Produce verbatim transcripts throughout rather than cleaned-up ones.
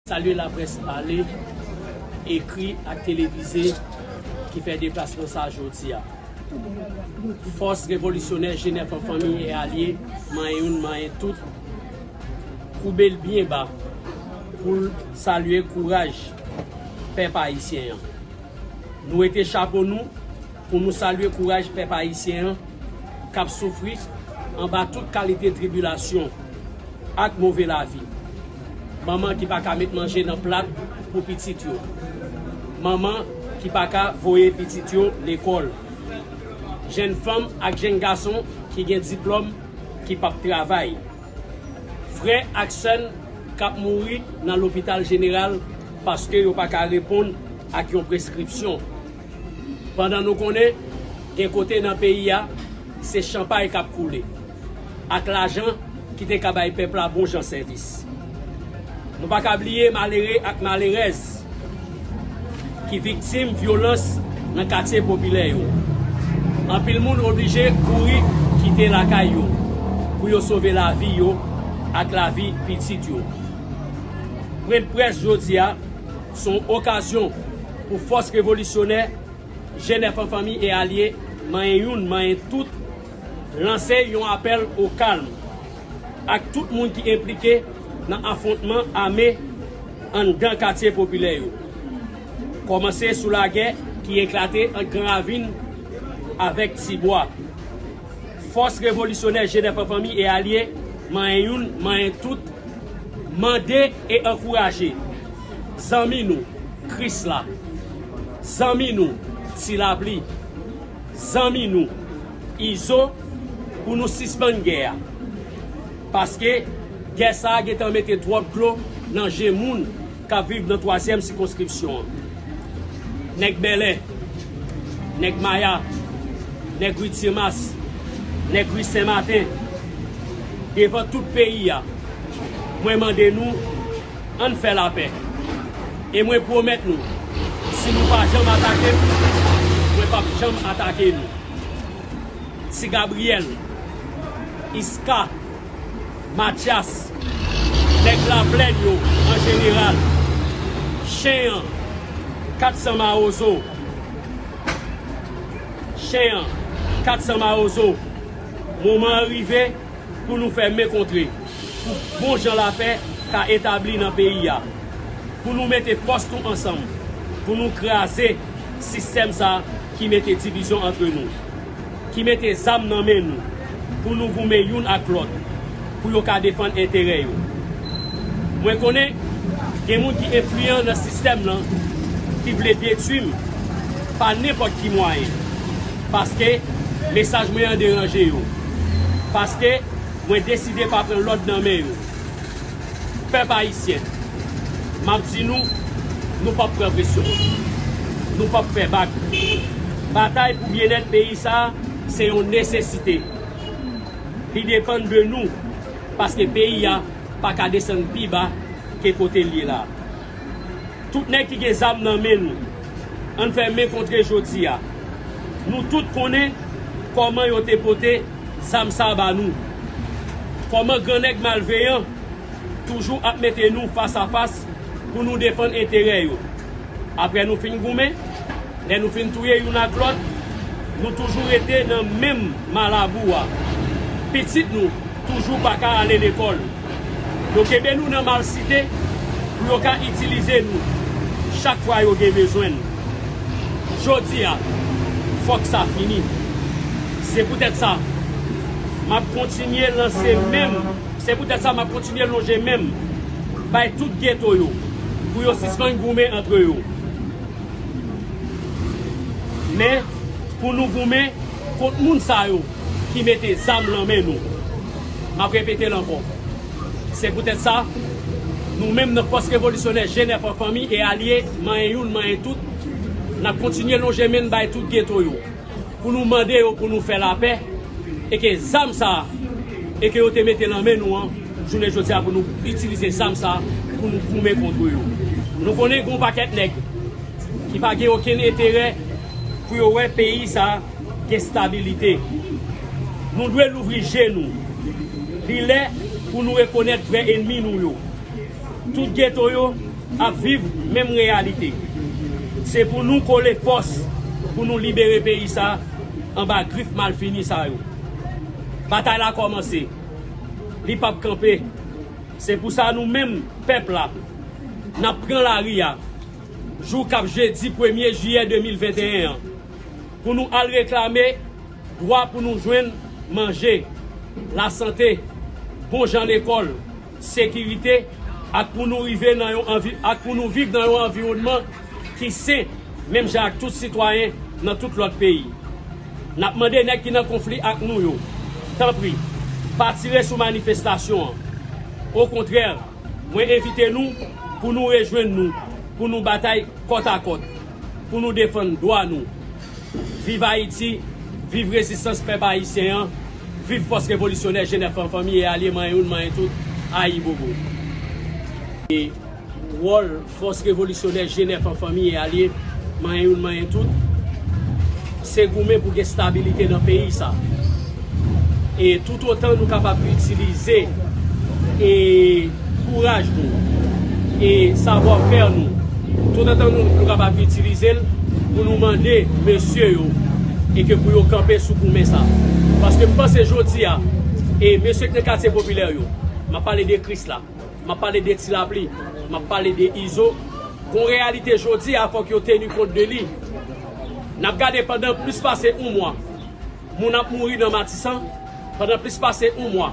Salye laprès pale, ekri ak televize ki fè deplasman sa a jodi a. Fòs revolisyonè Jenèf an Fanmi e Alye, manyen youn, manyen tout, koube l byen ba pou l salye kouraj pèp ayisyen an. Nou wete chapo nou pou nou salye kouraj pèp ayisyen an k ap soufri anba tout kalite tribilasyon ak move lavi. Manman ki pa ka met manje nan plat pou pitit yo. Manman ki pa ka voye pitit yo lekòl. Jèn fanm ak jèn gason ki gen diplòm ki p ap travay. Frè ak sè n k ap mouri nan lopital jeneral paske yo pa ka reponn ak yon preskripsyon. Pandan nou konnen gen kote nan peyi a, se chanpay k ap koule, ak lajan ki te ka bay pèp la bon jan sèvis. Nou pa ka bliye malere ak malerèz ki viktim vyolans nan katye popilè yo. Anpil moun oblije kouri kite lakay yo pou yo sove lavi yo ak lavi pitit yo. Pwennprès jodi a se yon okazyon pou fòs revolisyonè Jenèf an Fanmi e Alye, manyen youn, manyen tout, lanse yon apèl o kalm ak tout moun ki enplike nan afwontman ame anndan katye popilè yo. Kòmanse sou lagè ki eklate ant Gran Ravin avèk Tibwa. Fòs revolisyonè Jenèf an Fanmi e Alye, manyen youn, manyen tout, mande e ankouraje zanmi nou, Krisla, zanmi nou, Ti Lapli, zanmi nou, Izo, pou nou sispann gè a. Paske gè sa a gentan mete twòp dlo nan je moun k ap viv nan twazyèm sikonskripsyon an. Nèg Bèlè, nèg Maya, nèg Ri Timas, nèg Ri Senmaten, devan tout peyi a, mwen mande nou, ann fè lapè. E mwen pwomèt nou, si nou pa janm atake m, mwen p ap janm atake nou. Ti Gabriyèl, Iska, Matyas, nèg Laplèn yo an jeneral, Chen an, Kat San Mawozo, Chen an, Kat San Mawozo, moman an rive pou nou fè men kontre, pou bon jan lapè ka etabli nan peyi a, pou nou mete fòs nou ansanm, pou nou kraze sistèm sa a ki mete divizyon antre nou, ki mete zam nan men nou, pou nou goumen youn ak lòt, pou yo ka defann enterè yo. Mwen konnen gen moun ki enfliyan nan sistèm lan ki vle detwi m pa nenpòt ki mwayen, paske mesaj mwen an deranje yo, paske mwen deside pa pran lòd nan men yo. Pèp ayisyen, m ap di nou, nou p ap pran presyon. Nou p ap fè bak. Batay pou byennèt peyi sa a se yon nesesite. Li depann de nou, paske peyi a pa ka desann pi ba ke kote l ye la a. Tout nèg ki gen zam nan men nou, ann fè men kontre jodi a. Nou tout konnen kòman yo te pote zam sa a ba nou. Kòman gran nèg malveyan toujou ap mete nou fas a fas pou nou defann enterè yo. Apre nou fin goumen, lè nou fin touye youn ak lòt, nou toujou rete nan menm malabou a. Pitit nou toujou pa ka ale lekòl. Yo kenbe nou nan malsite pou yo ka itilize nou chak fwa yo gen bezwen n. Jodi a, fòk sa fini. Se poutèt sa, m ap kontinye lanse men m, se poutèt sa m ap kontinye lonje men m bay tout geto yo pou yo sispann goumen antre yo. Men, pou nou goumen kont moun sa yo ki mete zam nan men nou. M ap repete l ankò. Se poutèt sa, nou menm nan Fòs Revolisyonè Jenèf an Fanmi e Alye, manyen youn, manyen tout, n ap kontinye lonje men n bay tout geto yo, pou nou mande yo pou nou fè lapè, e ke zam sa a, e ke yo te mete nan men nou an, jounen jodi a pou nou itilize zam sa a, pou nou goumen kont yo. Nou konnen gen yon pakèt nèg ki pa gen okenn enterè pou yo wè peyi sa a gen stabilite. Nou dwe louvri je nou. Li lè pou nou rekonèt vrè ènmi nou yo. Tout geto yo, ap viv menm reyalite. Se pou nou kole fòs pou nou libere peyi sa anba grif malfini sa yo. Batay la kòmanse. Li p ap kanpe. Se pou sa nou menm, pèp la, n ap pran lari a jou k ap jedi premye jiyè de mil venteyen an pou nou al reklame dwa pou nou jwenn manje, lasante, bon jan lekòl, sekirite, ak pou nou rive nan yon anvi-, ak pou nou viv nan yon anviwònman ki sen, menm jan ak tout sitwayen nan tout lòt peyi. N ap mande nèg ki nan konfli ak nou yo, tanpri, pa tire sou manifestasyon an. Okontrè, mwen envite nou pou nou rejwenn nou, pou nou batay kòtakòt, pou nou defann dwa nou. Viv Ayiti, viv rezistans pèp ayisyen an, viv Fòs Revolisyonè G nèf an fanmi e alye, manyen youn, manyen tout, ayibobo. E wòl Fòs Revolisyonè G nèf an fanmi e alye, manyen youn, manyen tout, se goumen pou gen stabilite nan peyi sa. E toutotan nou kapab itilize e kouraj nou e savwafè nou, toutotan nou, nou kapab itilize l pou nou mande mesye yo e ke pou yo kanpe sou goumen sa. Paske m panse jodi a, e mesye k nan katye popilè yo, m ap pale de Krisla, m ap pale de Ti Lapli, m ap pale de Izo, gon reyalite jodi a, fòk yo teni kont de li. N ap gade pandan plis pase yon mwa, moun ap mouri nan Matisan, pandan plis pase yon mwa,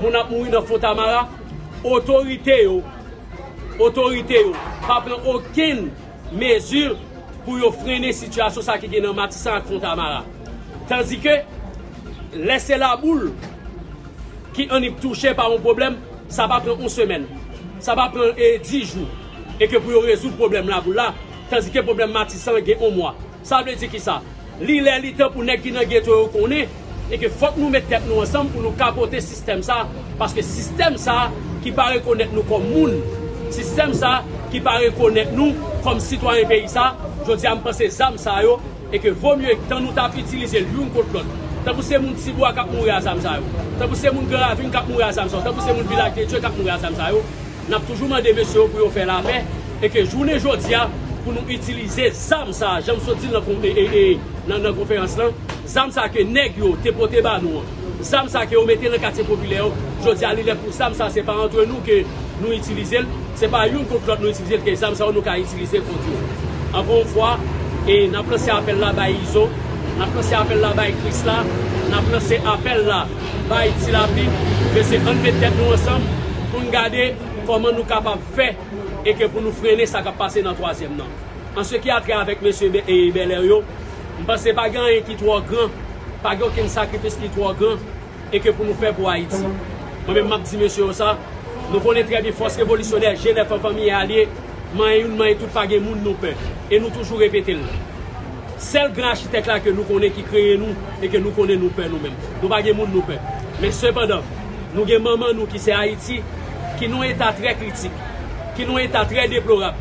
moun ap mouri nan Fontamara, otorite yo, otorite yo pa pran okenn mezi pou yo frennen sitiyasyon sa ki gen nan Matisan ak Fontamara. Tandike, lè se laboul ki annik touche pa yon pwoblèm, sa pa pran yon semèn, sa pa pran, e, dis jou, e ke pou yo rezoud pwoblèm laboul la, tandike pwoblèm Matisan gen yon mwa. Sa vle di ki sa? Li lè, li tan pou nèg ki nan geto yo konnen, e ke fòk nou met tèt nou ansanm pou nou kapote sistèm sa, paske sistèm sa ki pa rekonèt nou kòm moun, sistèm sa ki pa rekonèt nou kòm sitwayen peyi sa, jodi a m panse zam sa yo, e ke vo mye tan nou t ap itilize l youn kont lòt. Tankou se moun Tibwa k ap mouri a zam sa yo, tankou se moun Gran Ravin k ap mouri a zam sa yo, tankou se moun Vilaj de Dye k ap mouri a zam sa yo, n ap toujou mande mesye yo pou yo fè lapè, e ke jounen jodi a, pou nou itilize zam sa a, jan m sot di l nan kon-, e, e, e, nan, nan konferans lan, zam sa ke nèg yo te pote ba nou an, zam sa ke yo mete nan katye popilè yo, jodi a, li lè pou zam sa, se pa antre nou ke nou itilize l, se pa youn kont lòt nou itilize l, ke zam sa yo nou ka itilize kont yo. Ankò yon fwa, e n ap lanse apèl la bay Izo, n ap lanse apèl la bay Krisla, n ap lanse apèl la bay Ti Lapli, mesye, ann met tèt nou ansanm pou n gade kòman nou kapab fè e ke pou nou frennen sa k ap pase nan twazyèm nan. An se ki a trè avèk mesye Bè-, e, Bèlè yo, m panse pa gen anyen ki twò gran, pa gen okenn sakrifis ki twò gran, e ke pou nou fè pou Ayiti. Mwen menm, m ap di mesye yo sa, nou konnen trè byen fòs revolisyonè G nèf an fanmi e alye, manyen youn, manyen tout, pa gen moun nou pè. E nou toujou repete l. Sèl gran achitèk la ke nou konnen ki kreye nou, e ke nou konnen nou pè nou menm. Nou pa gen moun nou pè. Men sepandan, nou gen manman nou ki se Ayiti, ki nan yon eta trè kritik, ki nan yon eta trè deplorab.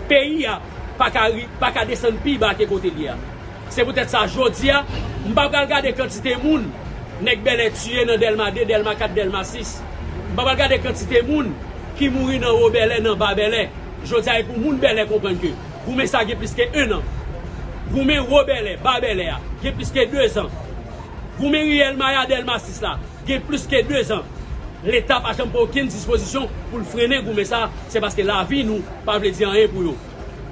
Peyi a pa ka ri-, pa ka desann pi ba ke kote l ye a. Se poutèt sa, jodi a, m pa pral gade kantite moun nèg Bèlè tiye nan Dèlma de, Dèlma kat, Dèlma sis. M pa pral gade kantite moun ki mouri nan Wo Bèlè, nan Ba Bèlè. Jodi a, e pou moun Bèlè konprann ke goumen sa gen plis ke en an. Goumen Wo Bèlè, Ba Bèlè a, gen plis ke de zan. Goumen riyèl Maya, Dèlma sis la, gen plis ke de zan. Leta pa janm pran okenn dispozisyon pou l frennen goumen sa, se paske lavi nou pa vle di anyen pou yo.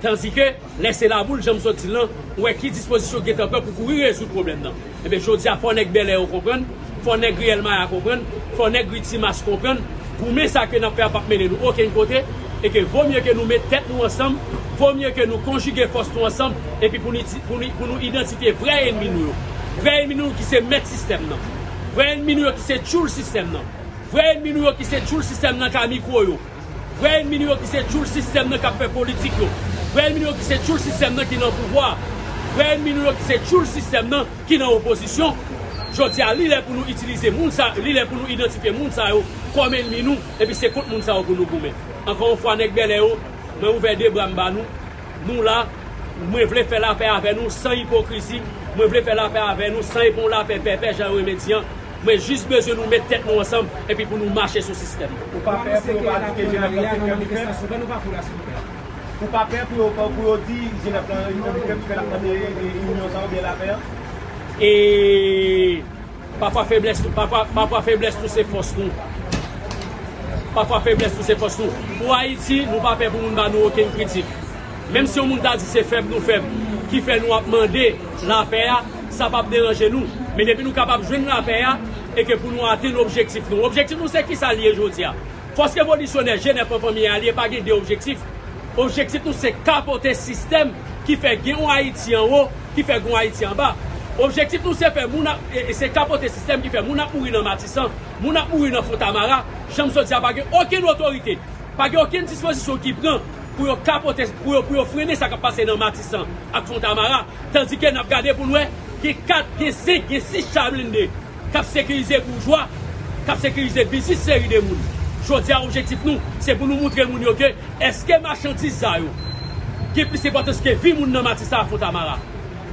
Tandike, lè se laboul, jan m sot di l lan, ou wè ki dispozisyon gentan pran pou kouri rezoud pwoblèm nan. Ebyen, jodi a, fò nèg Bèlè yo konprann, fò nèg riyèl Maya konprann, fò nèg ri Timas konprann, goumen sa ke n ap fè a p ap mennen nou okenn kote, e ke vo mye ke nou met tèt nou ansanm, vo mye ke nou konjige fòs nou ansanm, epi pou nou di-, pou nou, pou nou idantifye vrè ènmi nou yo. Vrè ènmi nou yo ki se mèt sistèm nan. Vrè ènmi nou yo ki se tchoul sistèm nan. Vrè ènmi nou yo ki se tchoul sistèm nan ka mikwo yo. Vrè ènmi nou yo ki se tchoul sistèm nan k ap fè politik yo. Vrè ènmi nou yo ki se tchoul sistèm nan ki nan pouvwa. Vrè ènmi nou yo ki se tchoul sistèm nan ki nan opozisyon. Jodi a, li lè pou nou itilize moun sa, li lè pou nou idantifye moun sa yo kòm ènmi nou, epi se kont moun sa yo pou nou goumen. Ankò yon fwa, nèg Bèlè yo, mwen ouvè de bra m ba nou. Nou la, mwen vle fè lapè avè nou san ipokrizi, mwen vle fè lapè avè nou san e pa yon lapè pèpè, jan yo renmen di an. Mwen jis bezwen nou met tèt nou ansanm epi pou nou mache sou sistèm. Ou pa pè pou yo pa di ke G nèf la fèk fè. Ban nou pakou la, silvouplè. Ou pa pè pou yo, pou yo di Jenèf lan, li fè, li fè, li fè l ap mande, e, inyon sa oubyen lapè an? E pafwa feblès, pafwa, pafwa feblès nou se fòs nou. Pafwa feblès nou se fòs nou. Pou Ayiti, nou pa pè pou moun ba nou okenn kritik. Menm si yon moun ta di se fèb nou fèb, ki fè nou ap mande lapè a, sa p ap deranje nou. Men depi nou kapab jwenn lapè a, e ke pou nou atenn objektif nou. Objektif nou se kisa l ye jodi a? Fòs revolisyonè Jenèf an fanmi a li ye pa gen de objektif. Objektif nou se kapote sistèm ki fè gen yon Ayiti anwo, ki fè gen yon Ayiti anba. Objektif nou se fè moun ap, e, e se kapote sistèm ki fè moun ap mouri nan Matisan, moun ap mouri nan Fontamara. Jan m sot di a, pa gen okenn otorite, pa gen okenn dispozisyon ki pran pou yo kapote, pou yo, pou yo frennen sa k ap pase nan Matisan ak Fontamara. Tandike n ap gade pou n wè, gen kat, gen senk, gen sis cha blende k ap sekirize boujwa, k ap sekirize biznis seri de moun. Jodi a, objektif nou, se pou nou montre moun yo ke èske machandiz sa yo gen plis enpòtans ke vi moun nan Matisan ak Fontamara?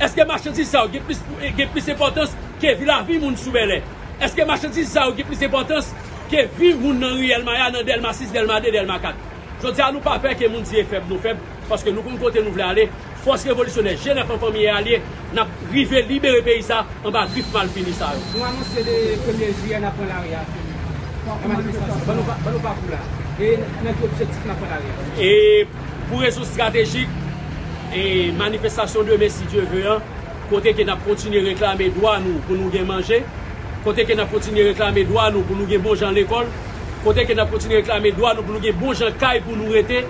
Èske machandiz sa yo gen plis, gen plis enpòtans ke vi, lavi moun sou Bèlè? Èske machandiz sa yo gen plis enpòtans ke vi moun nan riyèl Maya, nan Dèlma sis, Dèlma de, Dèlma kat? Jodi a, nou pa pè ke moun di e fèb nou fèb, paske nou konn kote nou vle ale. Fòs revolisyonè Jenèf an fanmi e alye, n ap rive libere peyi sa anba grif malfini sa yo. Nou anonse de premye jiyè n ap pran lari a. Nan manifestasyon. Ban nou pa, ban nou pakou la. E nan ki objektif n ap pran lari a? E pou rezon estratejik, e manifestasyon demen, si Dye ve, an, kote ke n ap kontinye reklame dwa nou pou nou gen manje, kote ke n ap kontinye reklame dwa nou pou nou gen bon jan lekòl, kote ke n ap kontinye reklame dwa nou pou nou gen bon jan kay pou nou rete,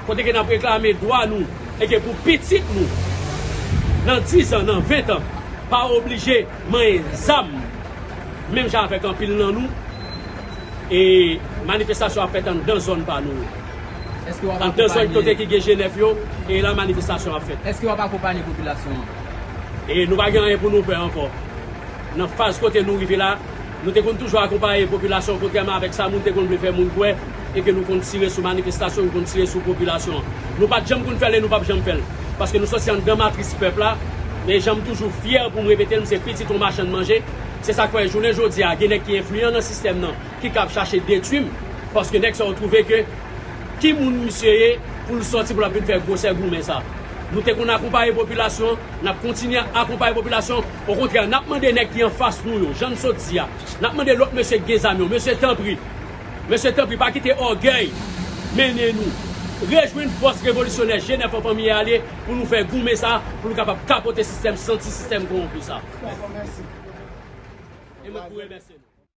kote ke n ap reklame dwa nou, e ke pou pitit nou, nan diz an, nan ven an, pa oblije manyen zam, menm jan avèk anpil nan nou, e manifestasyon ap fèt anndan zòn pa nou yo. Èske w ap akonpanye? Anndan zòn kote ki gen Jenèf yo, e la manifestasyon ap fèt. Èske w ap akonpanye popilasyon an? E nou pa gen anyen pou nou pè ankò. Nan faz kote nou rive la, nou te konn toujou akonpaye popilasyon, kontrèman avèk sa moun te konn vle fè moun kwè, e ke nou konn tire sou manifestasyon, nou konn tire sou popilasyon an. Nou pa t janm konn fè l e nou p ap janm fè l. Paske nou sòti anndan matris pèp la, men jan m toujou fyè pou m repete l, m se pitit yon machann manje. Se sa k fè jounen jodi a, gen nèg ki enfliyan nan sistèm nan, ki kab chache detwi m, paske nèg sa yo twouve ke ki moun misye ye pou l sòti pou l ap vin fè gwosè goumen sa. Nou te konn akonpaye popilasyon, n ap kontinye akonpaye popilasyon. Okontrè, n ap mande nèg ki anfas nou yo, jan n sot di a, n ap mande lòt mesye ki gen zam yo, mesye, tanpri, mesye, tanpri, pa kite ògèy mennen nou. Rejwenn fòs revolisyonè Jenèf an fanmi e alye pou nou fè goumen sa, pou nou kapab kapote sistèm santi, sistèm kowonpi sa. E mwen pou remèsye nou.